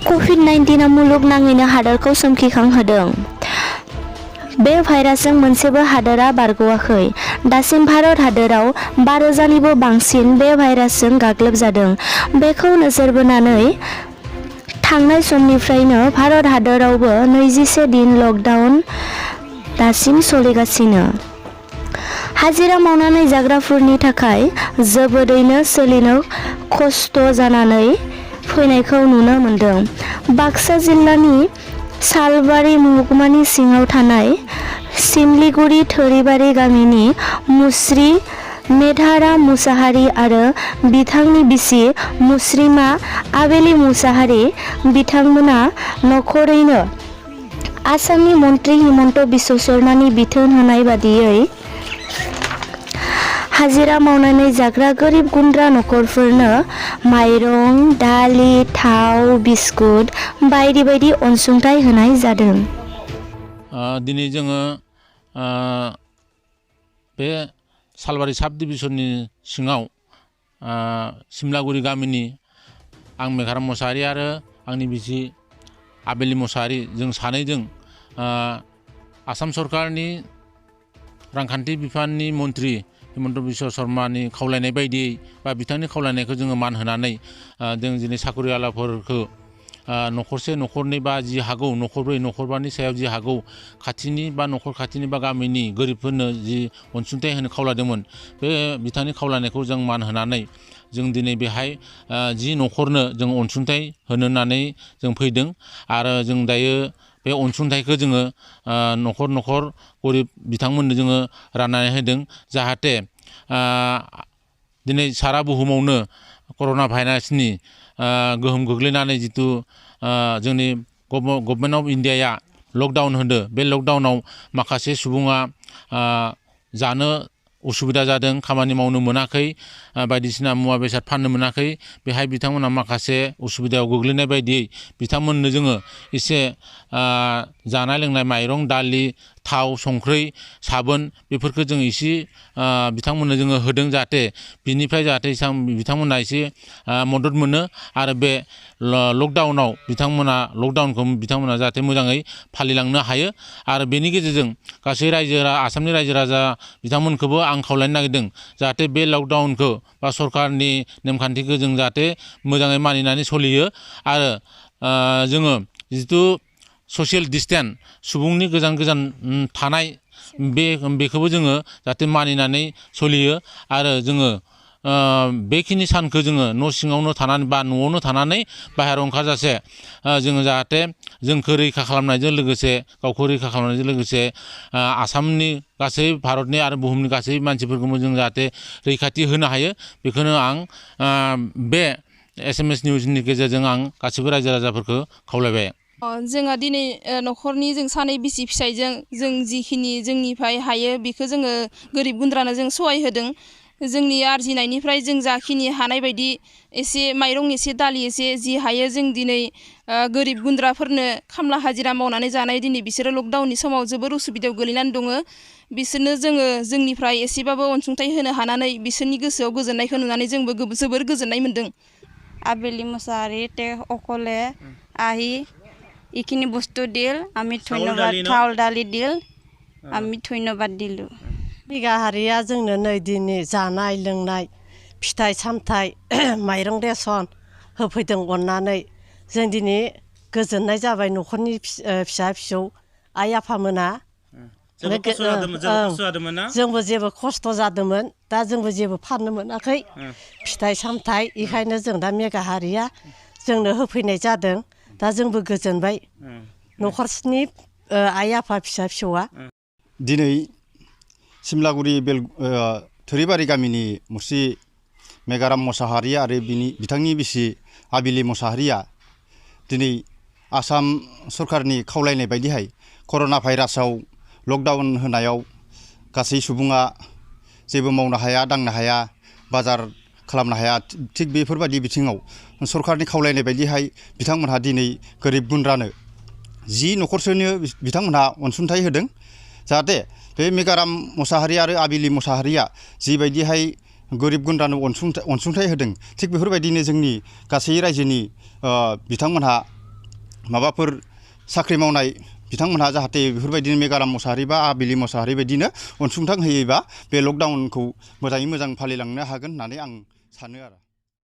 कभिड-19 मुलुगनाङैनो हादोरखौ सोमखिखांहोदों। बे भाइरासजों मोनसेबो हादोरा बारग'वाखै। दासिम भारत हादोराव 12,000निबो बांसिन बे भाइरासजों गाग्लोबजादों। बेखौ नोजोर बोनानै थांनाय समनिफ्रायनो भारत हादोरावबो 21 दिन लकडाउन दासिम सोलिगासिनो। हाजिरा मावनानै जाग्राफोरनि थाखाय जोबोदैनो सोलिनो खस्थ' जानानै फैनायखौ नुनो मोन्दों। बाक्सा जिल्लानि सालबारि महकुमानि सिङाव थानाय सिमलिगुरि थोरिबारि गामिनि मुस्रि मेधाराम मुसाहारि आरो बिथांनि बिसि मुस्रिमा आबेली मुसाहारि बिथांमोना नखरैनो आसामनि मन्त्रि हिमन्त बिश्व शर्मानि बिथोन होनाय बादियै हाजिरा मावनानै जाग्रा गोरिब गुन्द्रा नखरफोरनो माइरं, दालि, थाव, बिस्कुट बायदि बायदि अनसुंथाइ होनाय जादों। दिनै जोङो बे सालबारि साब डिभिजननि सिङाव सिमलागुरि गामिनि आं मेघाराम मुसाहारि आरो आंनि बिसि आबेली मुसाहारि जों सानैजों आसाम सरकारनि रांखान्थि बिफाननि मन्त्रि हिमन्त बिश्व शर्मानि खावलायनाय बायदियै बा बिथांनि खावलायनायखौ जोङो मान होनानै जों दिनै साखरियालाफोरखौ न'खरसे न'खरनै बा जि हागौ न'खरब्रै न'खरबानि सायाव जि हागौ खाथिनि बा न'खर खाथिनि बा गामिनि गोरिबफोरनो जि अनसुंथाइ होनो खावलायदोंमोन बे बिथांनि खावलायनायखौ जों मान होनानै जों दिनै बेहाय जि न'खरनो जों अनसुंथाइ होनो होननानै जों फैदों आरो जों दायो बे अनसुंथाइखौ जोङो न'खर न'खर गरिब बिथांमोननो जोङो राननानै होदों जाहाथे दिनै सारा बुहुमावनो कर'ना भाइरासनि गोहोम गोग्लैनानै जिथु जोंनि गभर्नमेन्ट अफ इन्डियाया लकडाउन होदो बे लकडाउनाव माखासे सुबुङा जानो उसुबिदा जादों खामानि मावनो मोनाखै बायदिसिना मुवा बेसाद फाननो मोनाखै बेहाय बिथांमोना माखासे उसुबिदायाव गोग्लैनाय बायदियै बिथांमोननो जोङो एसे जानाय लोंनाय माइरं दालि थाव संख्रै साबोन बेफोरखौ जों एसे बिथांमोननो जोङो होदों जाहाथे बिनिफ्राय जाहाथे बिथांमोना एसे मदद मोनो आरो बे लकडाउनाव लकडाउनखौ बिथांमोना जाहाथे मोजाङै फालिलांनो हायो आरो बेनि गेजेरजों गासै आसामनि रायजो राजा बिथांमोनखौबो आं खावलायनो नागिरदों जाहाथे बे लकडाउनखौ बा सरकारनि नेमखान्थिखौ जों जाहाथे मोजाङै मानिनानै सोलियो आरो जोङो जिथु ससियेल डिसटेन्स सुबुंनि गोजान गोजान थानाय बेखौबो जोङो जाहाथे मानिनानै सोलियो आरो जोङो बेखिनि सानखौ जोङो न' सिङावनो थानानै बा न'आवनो थानानै बाहेरायाव ओंखारजासे जोङो जाहाथे जोंखौ रैखा खालामनायजों लोगोसे गावखौ रैखा खालामनायजों लोगोसे आसामनि गासै भारतनि आरो बुहुमनि गासै मानसिफोरखौबो जों जाहाथे रैखाथि होनो हायो बेखौनो आं बे SMS निउसनि गेजेरजों आं गासैबो रायजो राजाफोरखौ खावलायबाय। जोंहा दिनै न'खरनि जों सानै बिसि फिसायजों जों जिखिनि जोंनिफ्राय हायो बेखौ जोङो गोरिब गुन्द्रानो जों सहाय होदों जोंनि आरजिनायनिफ्राय जों जाखिनि हानाय बायदि एसे माइरं एसे दालि एसे जि हायो जों दिनै गोरिब गुन्द्राफोरनो खामला हाजिरा मावनानै जानाय दिनै बिसोरो लकडाउननि समाव जोबोर उसुबिदायाव गोलैनानै दङ बिसोरनो जोङो जोंनिफ्राय एसेबाबो अनसुंथाइ होनो हानानै बिसोरनि गोसोआव गोजोननायखौ नुनानै जोंबो जोबोर गोजोननाय मोन्दों। আবেলি মুসাহারি তে অকলে আহি এইখিনি বস্তু দিল আমি ধন্যবাদ চাউল দালি দিল আমি ধন্যবাদ দিলোঁ। बिगाहारिया जोंनो नै दिनै जानाय लोंनाय फिथाइ सामथाइ माइरं रेसन होफैदों अननानै जों दिनै गोजोननाय जाबाय न'खरनि फिसा फिसौ आइ आफामोना जोंबो जेबो खस्थ' जादोंमोन दा जोंबो जेबो फाननो मोनाखै फिथाइ सामथाइ बेखायनो जों दा मेगाहारिया जोंनो होफैनाय जादों दा जोंबो गोजोनबाय न'खरनि आइ आफा फिसा फिसौआ। दिनै सिमलागुरि थोरिबारि गामिनि मुस्रि मेघाराम मुसाहारि आरो बिथांनि बिसि आबेली मुसाहारिया दिनै आसाम सरकारनि खावलायनाय बायदिहाय कर'ना भाइरासाव लकडाउन होनायाव गासै सुबुङा जेबो मावनो हाया दांनो हाया बाजार खालामनो हाया थिग बेफोरबायदि बिथिङाव सरकारनि खावलायनाय बायदिहाय बिथांमोनहा दिनै गोरिब गुन्द्रानो 10 न'खरसोनो बिथांमोनहा अनसुंथाइ होदों जाहाथे बे मेघाराम मुसाहारि आरो आबेली मुसाहारिया जिबायदिहाय गोरिब गुन्द्रानो अनसुंथाइ होदों थिग बेफोरबायदिनो जोंनि गासै रायजोनि बिथांमोनहा माबाफोर साख्रि मावनाय बिथांमोनहा जाहाथे बेफोरबायदिनो मेगाराम मोसाहारि बा आबिलि मोसाहारि बायदिनो अनसुंथाइ होयोबा बे लकडाउनखौ मोजाङै मोजां फालिलांनो हागोन होननानै आं सानो आरो